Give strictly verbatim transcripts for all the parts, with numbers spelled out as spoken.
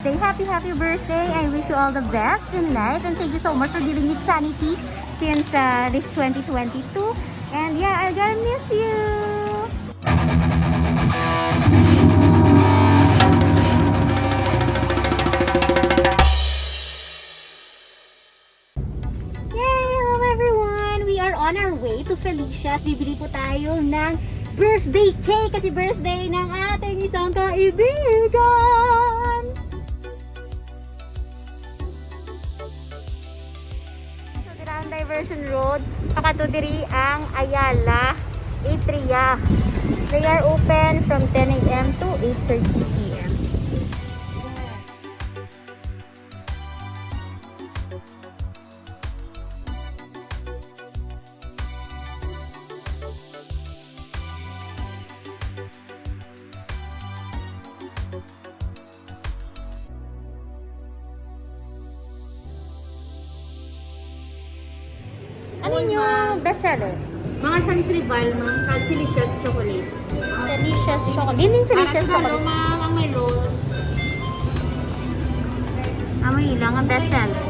Say happy, happy birthday. I wish you all the best in life. And thank you so much for giving me sanity since uh, this twenty twenty-two. And yeah, I'm gonna miss you. Yay! Hello everyone! We are on our way to Felicia's. Bibili po tayo ng birthday cake kasi birthday ng ating isang kaibigan! So, dira ang diversion road. Pakadto diri ang Ayala, Atria. They are open from ten a m to eight thirty p m. Ano yung best seller? Mga San Scribal, mga San Felicia's chocolate. Felicia's chocolate. Hindi yung Felicia's chocolate. Ma'am, ang may rolls. Amo ila nga best seller.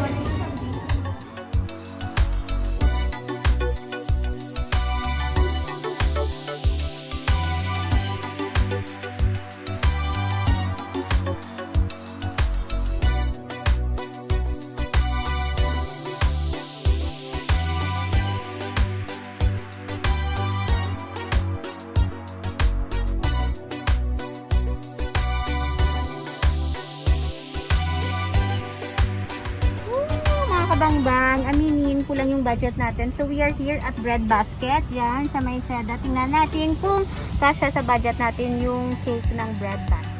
Woo! Mga kabangbang, aminin ko lang yung budget natin. So, we are here at Bread Basket. Yan, sa may Seda. Tingnan natin kung kasya sa budget natin yung cake ng Bread Basket.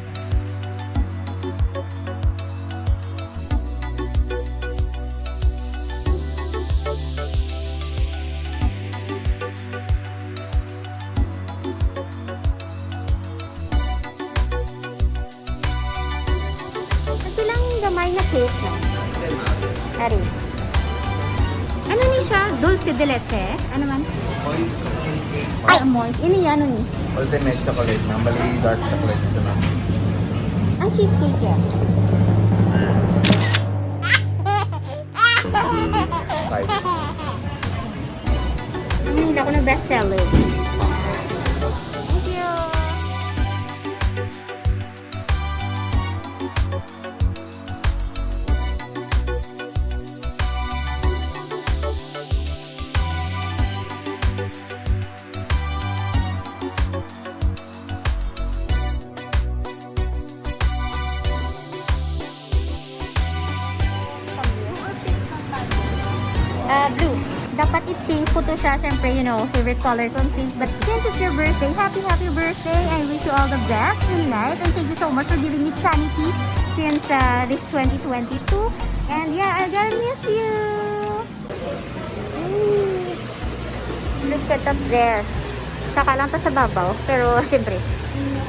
Ito lang gamay na cake, no? Ari. Ano ni siya? Dulce de leche? Ano man? Ay, amoy. Ini ano ni? Ultimate chocolate, ma'am. Bali, dark chocolate ito, ma'am. Ang cheesecake yan. Five. Ang hila ko na best seller. Thank you. Ah, blue. Dapat i-pink ko to siya. Siyempre, you know, favorite color ko ang pink. But since it's your birthday, happy, happy birthday. I wish you all the best in life. And thank you so much for giving me sanity since uh, this twenty twenty-two. And yeah, I gonna miss you. Ooh. Look at up there. Saka lang ta sa babaw. Pero, syempre,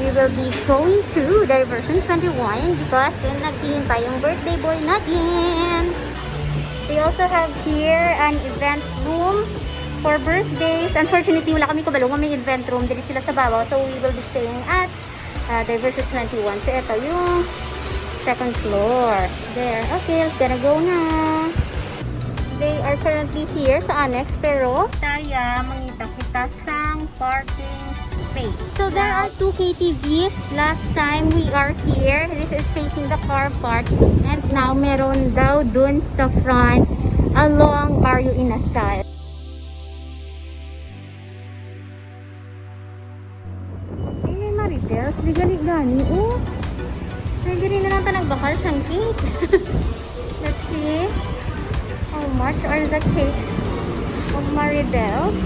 we will be going to Diversion twenty-one because doon nagtiin pa yung birthday boy natin. They also have here an event room for birthdays. Unfortunately, wala kami kabalo nga may event room diri sila sa babaw. So, we will be staying at uh, Diversion twenty-one. So, ito yung second floor. There. Okay, let's gonna go na. They are currently here sa annex, pero saya mangita kita sang parking space. So, there are two K T Vs. Last time we are here, this is facing the car park. And now, meron daw dun sa front along Barrio Inasal. Ay, may Maribels. Di gani-gani, oh. May diri na lang ta nagbakal sang cake. Let's see how much are the cakes of Maribels.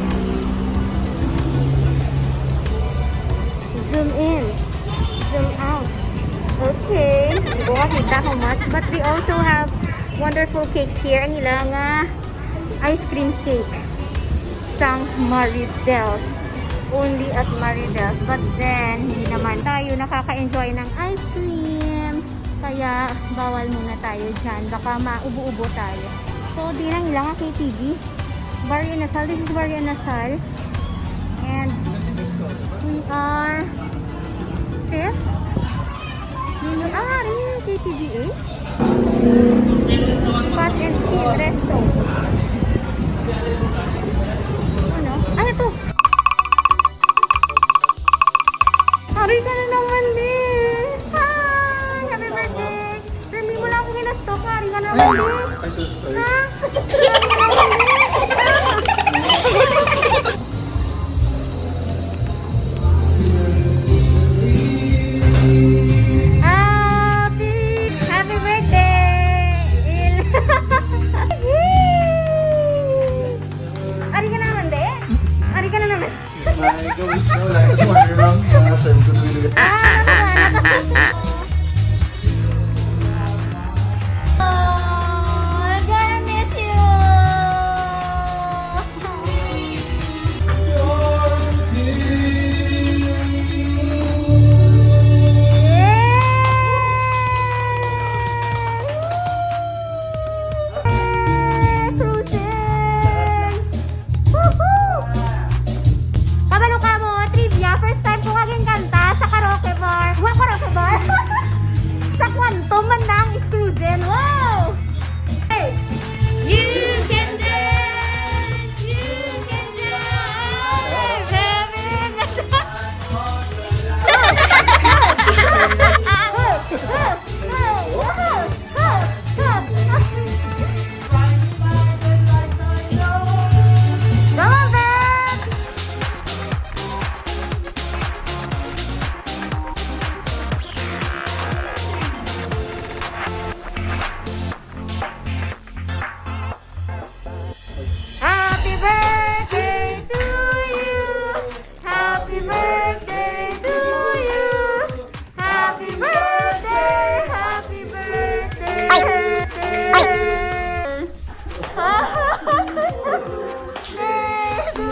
Zoom in. Zoom out. Okay. Hindi ko makita how much. But they also have wonderful cakes here. Ang ilang ah, ice cream cake sang Maribels. Only at Maribels. But then, hindi naman tayo nakaka-enjoy ng ice cream. Kaya, bawal muna tayo dyan. Baka maubo-ubo tayo. So, di nang ilang K T V. Barrio Nasal. This is Barrio Nasal. And we are fifth. Yun yung, ah, rin yung K T V A. Fat and Fit Resto. Ano? Ano to? Hari ka na naman, Liz! Hi! Happy birthday! Dami mo lang akong ginastok. Hari ka na naman, Liz! Ha? Happy, happy birthday! Il- Ari ka na naman, de? Ari ka na naman. Ay, gawin ko lang. Gusto ko lang, ah, send ko to you. Ah, ano ba? Ano ba? Oh, I'm gonna miss you. Cruising! Woohoo! Kabalo ka mo, trivia, first time ko nga ginkanta sa karaoke bar. Wa, karaoke bar? Sa Quantum man na ang Cruising. Wow! Hey! You can dance, you can dance, baby. Come on, babe! Happy birthday to you. Happy birthday to you. Happy birthday, happy birthday. Happy birthday to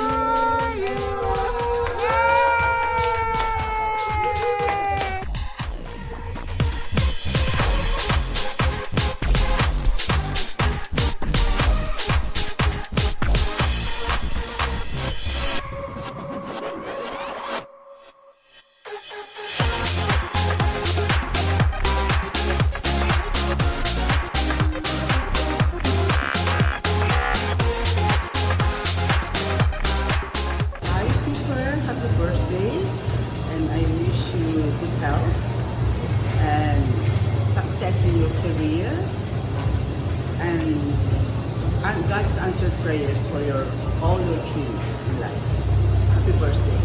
you. Yay! Hi, Zipper. Happy birthday. And I wish you good health and success in your career. And, and God's answered prayers for your, all your dreams in life. Happy birthday.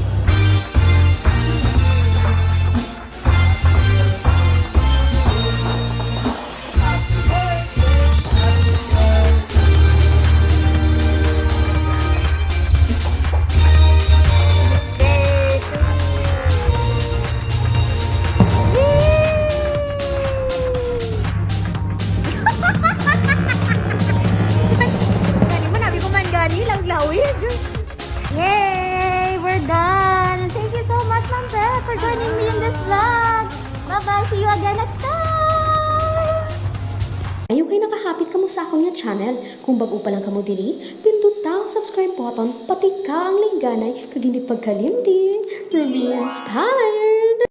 Gani mo, nabi ko man gani, lawig-lawig. Yay! We're done! And thank you so much, Ma'am Beth, for joining me in this vlog. Bye-bye! See you again next time! Ayaw kay nakahapit kamo sa akon nga channel. Kung bag-o pa lang kamo diri, pinduta ang subscribe button, patika ang lingganay, kag hindi pagkalimti, remain inspired!